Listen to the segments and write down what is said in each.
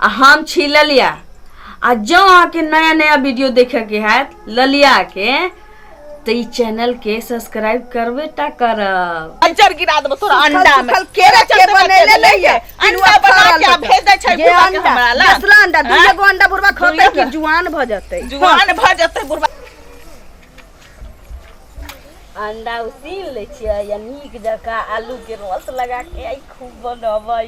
आ हम छी ललिया। आ जँ अहाँके नया नया वीडियो देखैके हैत ललियाके तऽ ई चैनलके सब्सक्राइब करबे टा करब। कंचर गिरा देबो तोरा अंडा में। सुखल केरा के बनेले नहीं है। अंडा बना के आ भेज दै छै जे बुढ़बा के अंडा हमरा लग। दसला अंडा आँय? दुइये गो अंडा बुढ़बा खतै दुइये कि गो। जुआन भ जतै। जुआन भऽ जेतै बुढ़बा। अंडा उसीन लै छियै या नीक जकाँ आलूके रस लगाके आइ खूब बनबै।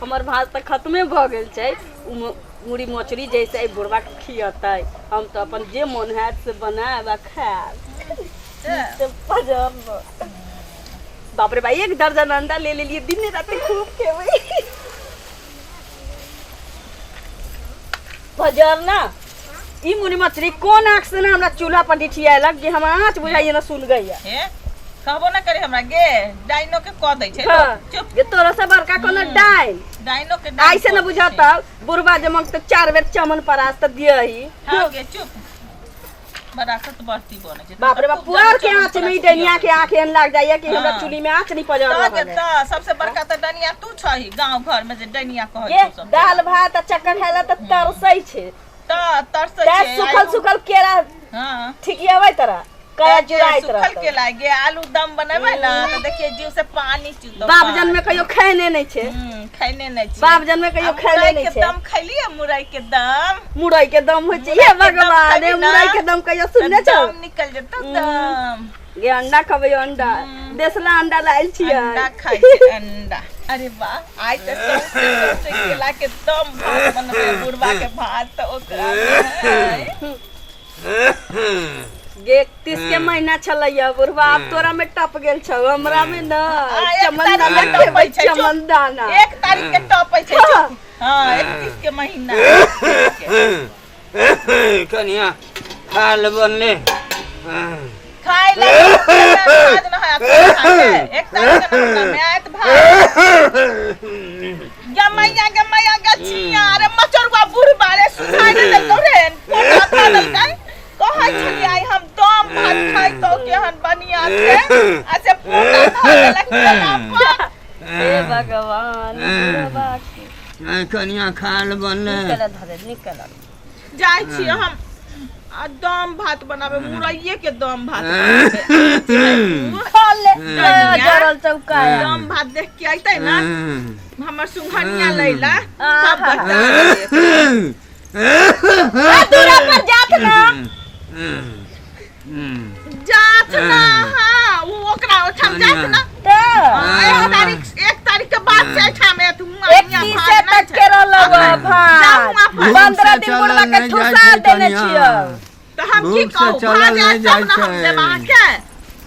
हमर भात तऽ खत्मे भऽ गेल छै, ओ मुड़ी मचरी जैसे एहि बुढ़बाके खियतै। हम तऽ अपन जे मोन हैत से बनायब आ खायब। से पजब। बाप रे बा, एक दर्जन अंडा ले लेलियै, दिने राति खूब खेबै। पजर ना ई मुनि मछली कोन आँख से ना हमरा चूल्हा पर डिठियालक जे हम आँच बुझाइए ना सुन गई है। हे कहबो ना करे हमरा गे, डाइनो के कह दै छै। हाँ, चुप। जे तोरा से बड़का कोनो डाइन डाइनो के डाइन ऐसे कऽ न दै बुझाता बुढ़बा जे मंगते 4 बेर चमन परास त दियही। छै। हाँ गे चुप, बरासत बढ़ती बनै छै। बाप रे बाप, खूब पुआर के चमन आँच में परास ई डनिया के दियऽ। आँख एहन लाग जाइए कि हमरा हाँ। चूल्ही में आँच नहीं पजर तऽ रहल गे है। तऽ सबसे बड़का तऽ डनिया तू छही गांव घर में जे डनिया कहै गे छौ सब। दाल भात आ चक्कर खाय ला तऽ तरसै छै। तऽ तरसै तैं छै। सुखल सुखल केरा हाँ। ठिकियाबै तोरा कया जुड़ाइत सुखल रहतौ। केला गे आलू दम बनेबै ना तऽ देखिए जीव से पानी चूतौ। बाप जन में कहियो खैने नहीं छै। खैने नहीं छै। बाप जन में कहियो आ खैने मुरई नहीं के छै। दम खैलिए? मुरई के दम, मुरई के दम होइ छै। हे मुरई के दम भगवान, हे खैबी ना? मुरई के दम कहियो सुनने तऽ छौ? दम निकल जेतौ दम। गे अंडा खबै, अंडा देसला अंडा लायल छियै। अंडा खाइ छै अंडा। अरे वाह, आइ तऽ सौंसे सौंसे केला के दम भात बनबै बुढ़बा के भात तऽ ओकरा मे। गे 31 के महीना छलैया बुढ़बा, आब तोरा में टप गेल छौ, हमरा में न। आ, एक चमन तारीख दाना के टपै खेबै, छै, चुप। चमन दाना 1 तारीख के टपै छै, चुप। हाँ, 31 के महीना। कनिया खाल बनले। खाइ ला भात न है, 1 तारीख के न हमरा में आयत भात। गमैया गमैया गछिया, अरे मचरुआ बुढ़बा रे सुझाइ ने देलकौ रे, फोटा खा देलकै। कहै छलियै आइ हम दम भात खाइतौ केहन बढ़िया से, आ से फोटा खा देलक केला पर। हे भगवान, बुढ़बा के कनिया खाल बनले। निकल धरे निकल। जाइ छी हम आ दम भात बनाबे, मुरैये के दम भात बनाबे। खा ले डनिया। जरल चौका। दम भात देख के अइतै ना हमर सुंघनिया लैला सब बच्चा देत। दूरा पर जात ना। जात ना, हाँ, उ ओकरा ओठाम जात ना। तऽ हाँ, 1 तारीख, 1 तारीख के बाद से एठाम एत हुआं हियां 31 भात तक नहि के छै। रहलौ जाउ भात। हुआं पर। 15 दिन चलल बुढ़बा के नहि जाइ ठुसा छै देने कनिया। छियौ। तऽ हम की भूख से कहू, चलल भात नहि आयत तब जाइ ने हम छै। देब अहाँके।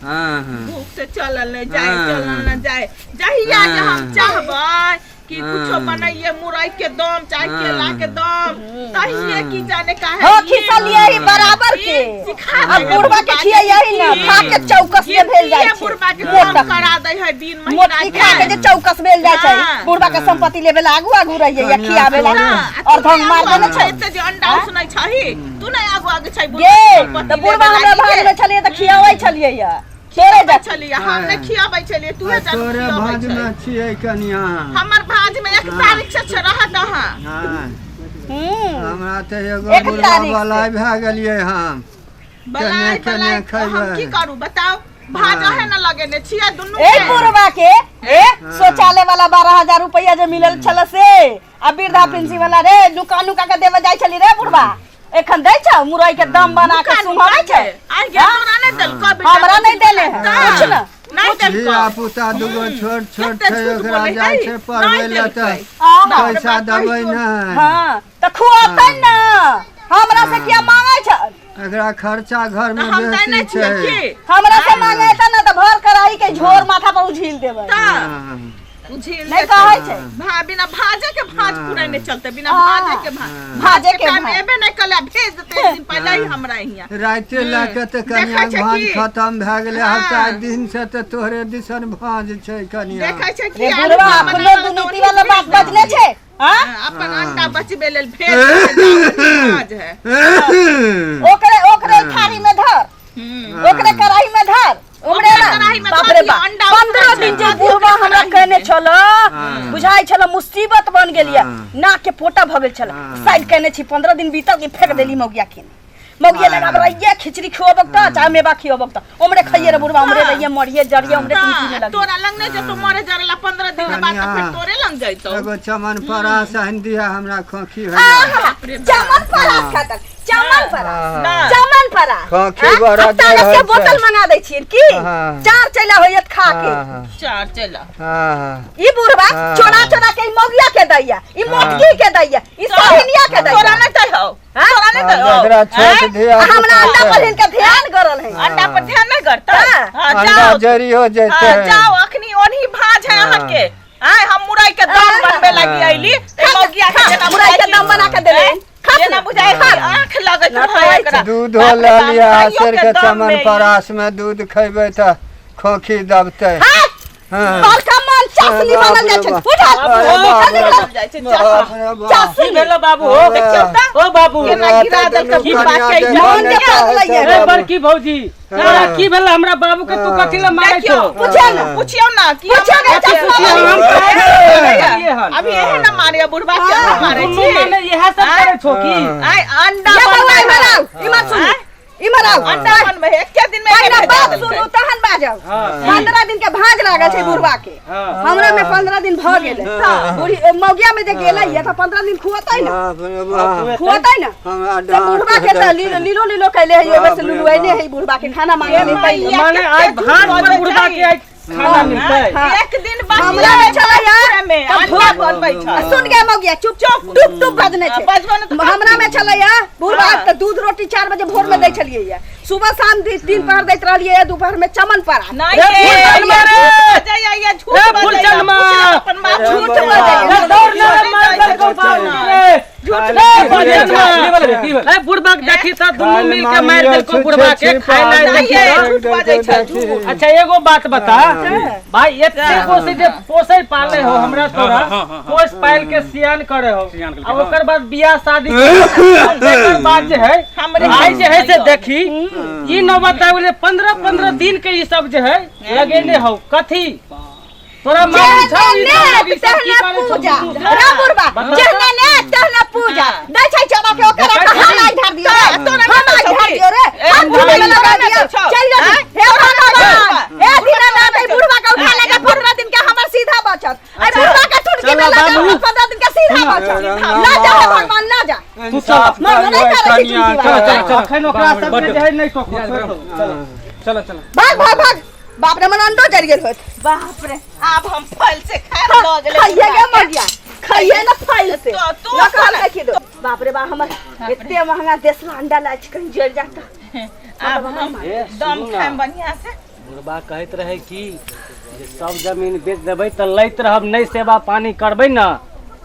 हाँ हाँ। भूख से चलल नहि जाय, हाँ। चलल नहि जाय। जहिया जे हम हाँ। चाहबै कि कुछो हाँ। बनैये मुरई के दम चाहे हाँ। केला के दम, तहिये की जाने काहे हो ई खिसलियै ही बराबर के। ई सिखा आ दै है बुढ़बा के बुढ़बा खियैयै ना, की खा के चौकस के भेल जाइ गिनतीये छै। बुढ़बा के मोटा। काम करा दै है दिन महीना मोटकी खा के जे चौकस भेल जाइ छै। हाँ। बुढ़बा के संपत्ति लेबे ला आगू आगू रहियै या कनिया खियाबे ला। हाँ, आ और तू धंग नहि मार आगू देने आगू छै। छै एते जे अंडा उसनै छही, तू नहि आगू आगू छै बुढ़बा गे के संपत्ति तऽ बुढ़बा लेबे हमरा लागी भाग गे। में छलियै तऽ खियाबै छलियै या तोरे खियाबै जा छलियै, हम नहि खियाबै छलियै, तूहे आ जानू तोरे खियाबै भाज छै। में छियै कनिया। हमर भाज में 1 तारीख से छै रहत अहाँ। हाँ। हमरा तऽ एगो 1 बुढ़बा तारीख से। बलाय भए गेलियै हम। बलाय केने केने बलाय हम खैबै। की करू बताउ, भाज हाँ। अहे न लगेने छियै दुनू ए के। बुढ़बा के ए शौचालय वाला 12,000 रुपया जे मिलल छल से आ वृद्धा पेंशन वाला रे नुका नुका के देवे जाइ छली रे बुढ़बा, एखन दै छौ मुरई के दम बना के नुका सुंघाबै नुका छै। के। आइ गे हाँ? तोरा नहि देलकौ बेटा? हमरा नहि देले है तऽ कुछ ना। नहि देलकौ। धिया पुता दूगो छोट छोट कते छै, झूठ ओकरा बोलै जाइ है, छै पढ़बै नहि लए तऽ देलकै। आहा। पैसा देबै नहि। हाँ तऽ खुआतै ना, हमरा से किया मांगै छै? एकरा खर्चा घर तऽ में हम दै बेसी नहि छियै छै। की? हमरा से मांगे त ना तऽ भर कड़ाही के झोर माथा पर उझिल देबै। तऽ हाँ। उझिल नहि देतै। कहै छै। भा बिना भाजे के भाज पूरा नहि चलते, बिना हाँ। भाजे के भाज। भाजे के टाइम भाज। एबे नहि कले, भेज देते एक दिन पहिले ही हमरा हियां। राइते लए के तऽ देखै कनिया छै भाँज की? खतम भए गेलै। हाँ। हफ्ता दिन से तऽ तोहरे दिसन भाँज छै कनिया। देखै छै की रे आलू बुढ़वा दम अपनो बनाबै तऽ दुनीति ओनही वाला भेज बात देतै। बजने छै। हाँ? हाँ, अपन अंडा बचबे लेल भेज देतै, जाउ, भाज है। ओकरे ओकरे थारी में धर, ओकरे कढ़ाई में धर, उमरे ना कड़ाही में बाप धऽ रे दियौ, बाप अंडा 15 उसनै दिन छै, जे धऽ दियौ बुढ़वा हमरा कड़ाही कहने में। छल बुझाइ छल मुसीबत बन गेल या हाँ। नाक के पोटा भऽ गेल छल हाँ। साइड कहने छी 15 दिन बीतल कि फेंक देली मौगिया के मौगिया हाँ। लगा रहिए खिचड़ी खुअबक त चाहे मेवा खिअबक त उमरे खइए रे बुढ़वा उमरे रहिए मरिए जरिए उमरे तुम हाँ, लगी तोरा लंग नहीं जेतो मरे जरेला 15 दिन के बाद तो फिर कनिया। तोरे लंग जैतो एगो चमन परास आनि दिया हमरा खोखी हो आहा, रे बाप। चमन परास खातल चमन परास हाँ। चमन परास खोखी हाँ? बड़ा अब तारस जहर के छै। बोतल मंगा दै छियनि की हाँ। चार चैला होयत खा के चार चला ई बुढ़वा हाँ। चोरा चोरा के ई मौगिया के दैया ई मोटकी के दैया ई सोहिनिया के तोरा दैया नहीं दै हो हाँ? तोरा नहीं दै हो जकरा छोट धिया आ हमरा अंडा पर हिनका ध्यान करल है अंडा पर ध्यान नहीं करता हाँ। हाँ अंडा जाओ जरी हो जेते हाँ, जाओ अखनी ओनही भाज है अहाँ के आय हम मुरई के दम बनबे लागी हाँ। आइली ए मौगिया के जेना मुरई के बुझाइ दम बना के देले कि- जेना बुझाइ कि आँख लगैत ना रहै खाइ एकरा। दूध बाप रे लऽ बाप, लिअ मुरइयो सेर के के दम चमन में ई- परास में दूध खैबै तऽ खोखी दबतै हाँ हाँ। बड़का मन चासनी बाप बनल जाइ रे छै बाप। उठा अरे बाप जल्दी रे निकल। बाप। जाइ छै, बाप रे बाप। चासनी की भेलो बाबू हाँ। देखियौ तऽ ओ बाबू केना गिरा देलकै की बुढ़बा के कनिया मन देखऽ के नहि चाहै पागल छै है। ए बाबू। बड़की भौजी तोरा की भेल हमरा बाबू के तू कथी ला मारै देखियौ छौ पूछे ना पुछियौ ना कि हम पूछियौ ना, कथी चश्मा पुछियौ? हम हम काहे हन अभी एहे ना मारे बुढ़बा के हम मारे दुनू छी माने इएह सब करै छौ की आय अंडा ये बौआ बनबै इम्हर है। आउ इम्हर सुनू इम्हर आउ अंडा बनबै है एके दिन में पहिने एके बात भेजा सुनू देलकै। तहन बाजब हाँ। 15 दिन के भाँज लागल छै बुढ़वा के हाँ। हमरा में 15 दिन भऽ गेलै बूढ़ी मौगिया में जे गेलै या तऽ 15 दिन खुअतै ना बाप रे बाप। खुअतै ना हमरा तऽ बुढ़वा के तऽ लीलो लीलो लीलो कैले है एबे से बाप रे लुलुएने बाप। है बुढ़वा के खाना मांगे नहीं मैया माने आइ कते भाँज झूठ पर बजै बुढ़बा छै। के आइ खाना मिलतै हाँ। एक दिन बाकी हमरा में छलै यार में तऽ अंडा भोर- बनबै छल सुन गे मौगिया चुप चुप टुप टुप बजने छै बजबो ने तऽ हमरा में छलै या बुढ़वा हाँ। तऽ दूध रोटी 4 बजे भोर में दै छलियै या सुबह शाम तीन पहर दैत रहलियै या दोपहर में चमन परा नहीं ए, ये फूलचंद ये रे! झूठ बजैया, ये झूठ ए, बजैया, फूलचंद मा! पूछला अपन बाप झूठ ए, बजैया। ए, दौड़ ना रे, मार देलकौ बाबू के झूठ रे फूलचंद मा! ए बुढ़बा के देखी तऽ दुनू मिल के मारि देलकौ बुढ़बा के खाय लाय नहीं, देखी ये तऽ। झूठ बजै छै, झूठ। अच्छा एगो बात बता भाई एते पोसे जे पोसै पाले हो हमरा तोरा पोस पाल के सियान करे हो आ ओकर बाद बियाह शादी एकर बाद जे है हमरे आइ जे है से देखी ई नौबत आबि गेलै 15 15 दिन के ई सब जे है लगेने हो कथी तोरा मालूम छौ ई सब लोग ई सब की तेहने करै छौ पूजा बुझू से? रे बुढ़बा बता। जेहने ने तेहने पूजा दै छै चोरा के ओकरा देखै कहाँ छी? लाई धर दियो रे तोरा हम नहि आई छौ धर की? दियो रे ए, हम तोरा झूले में लगा नहि दियो छौ। चल जा आँय? हे भगवान हे दीनानाथ ई बुढ़बा के उठा लेके 15 दिन के हमर सीधा बचत अरे बुढ़बा के टुटकी में चलो लगा बाबू। 15 दिन के सीधा बचत ना जा हे भगवान ना जा तू चल मरबो नहि करै छी चुनकी चल वाला। चल चल अखन ओकरा सब के जे है नहि टोको चल चल भाग भाग भाग बाप रे मन अंडो जरि गेल होत बाप रे आब हम फल से खाए लऽ गेलै खाइए गे मगिया खाइए ना फैल से तो तू ना कहल देखी दो बाप रे बाप हमर एते महंगा देसला अंडा लाइ छै कहीं जरि जाता आब हम ए, दम सुनू ना। खाएम बढ़िया से बुढ़बा कहैत रहे कि जे सब जमीन बेच देबै तऽ लैत रहब नहि सेवा पानी करबै ने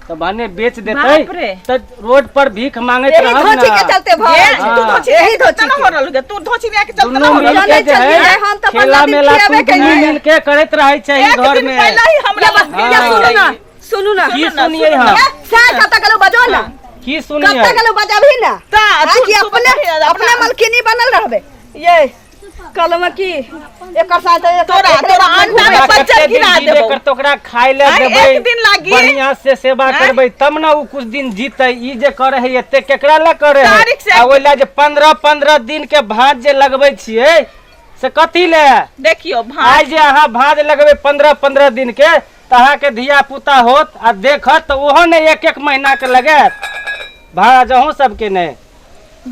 तऽ भने बेच देतै बाप रे। तऽ रोड पर भीख मांगैत यही रहब धोची के ने चलते भऽ ए, रहल छै। तू धोची यही धोची ना हो रहल गे तू धोची के चलते ना दुनू हो मिल रहल के जे चलिए, है हम तऽ खेला 15 दिन मेला खिएबे तू दुनू केलियै। मिल के करैत रहै छै एक घर दिन में पहले ही हमरा ये बस, ये सुनू ना सुनू ना की सुनिए हम ए, साल कतऽ गेलौ बजो ना की सुनिए कतऽ गेलौ बजबही ना ता, हाँ, तू- कि तू अपने बजबही ना, अपने मलकिनी बनल रहबे ये कहलहुँ कि एकर साथ तोरा तोरा अंडा में ओकरा बच्चा कते दिन गिरा जीबे देबौ करतै ओकरा खाय ले आइ देबै एक दिन लागी। बढ़िया से सेवा आँय? करबै तब ने ओ कुछ दिन जीतै ई जे करे है एते केकरा ला करे है तारीख से आ ओहि ला जे 15 15 दिन के भात जे लगबै छियै से कथी ले देखियो भात आइ जे अहाँ भात लगबै 15 15 दिन के तऽ अहाँके धिया पुता होत आ देखत तऽ ओहो ने एक एक महीना के लगत भाज अहूँ सबके ने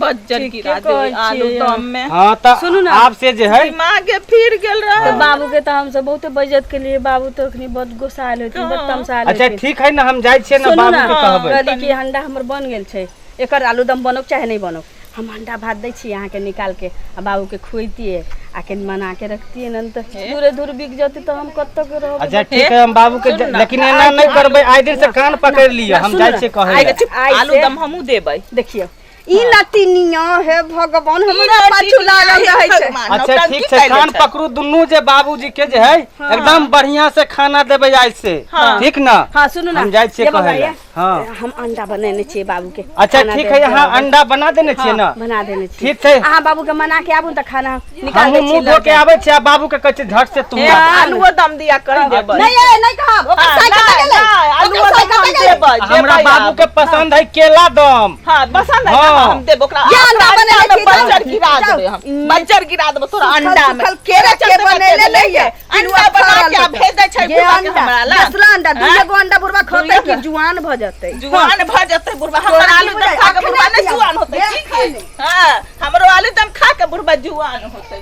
बज्जर ठीके गिरा दे कहै आलू छियै। दम में हाँ तऽ सुनू ना। आब से जे है दिमागे फिर गेल तऽ रहे बाबू के तऽ हमसब बहुते बेइज्जत केलियै बाबू तऽ अखनी बहुत गोसायल होथिन बड तमसायल अच्छा होथिन ठीक है ने हम जाइ छियै ने सुनू बाबू ना के कहबै कहली कि अंडा हमर बन गेल छै एकर आलू दम बनौ चाहे नहि बनौ हम अंडा भात दै छी अहाँके निकाल के आ बाबू के खुएतियै आ कनि मना के रखतियै ने तऽ दूरे दूर बिक जेतै तऽ हम कतऽ के रहबै अच्छा ठीक है हम बाबू के लेकिन एना नहीं करबै आइ दिन से कान पकड़ लिअ हम सुनू जाइ ना, छियै कहै आइ लए चुप आइ आलू से- दम हमहूँ देबै देखियौ ई नतिनिया हे भगवान, हमरा पाछू लागल रहै छै। अच्छा ठीक छै, कान पकड़ू दुनू जे बाबूजी के जे है एकदम बढ़िया से खाना देबै आइ से, ठीक ना? हाँ सुनू ना, हम जाइ छियै ये बाबा, कहै लए। ये। हाँ। हम अंडा बनेने छियै बाबू के। अच्छा खाना ठीक दे है, यहाँ देबै। अंडा बना देने छियै ना? बना देने छियै। ठीक छै। अहाँ बाबू के मना के आबू तऽ खाना निकाल हमहूँ दै मुँह छियै। धो के आबै छियै आ बाबू के कहै छियै झट से तू आबू। आलूओ दम दिया कहि देबै। नहीं ए, नहीं कहब, ओकर हाँ, साइकिल नहि, गेलै। नहि, आलूओ ओकर दम हम साइकिल गेलै। देबै, हमरा देबै बाबू आब। के पसंद है केला दम। हाँ पसंद है ना, हाँ। हम देब ओकरा। ये अंडा ओकरा बनेने अंडा में छी, जाउ। बज्जर गिरा जाउ। देबै हम, बज्जर गिरा देबै तोरा अंडा में। सुखल केरा के चलते बनेले बच्चे नहीं है। अंडा बना के आ भेज दै छै ये बुढ़बा के अंडा, हमरा लग। दसला अंडा, हाँ? दुइये गो अंडा बुढ़बा खतै दुइये कि गो। जुआन भ जतै। जुआन भ जतै बुढ़बा। हमर तोरा आलू की दम बुझाइ? खा के बुढ़बा अखने नहि जुआन होतै देख की? ने। हाँ, हमरो आलू दम खा के बुढ़बा जुआन होतै।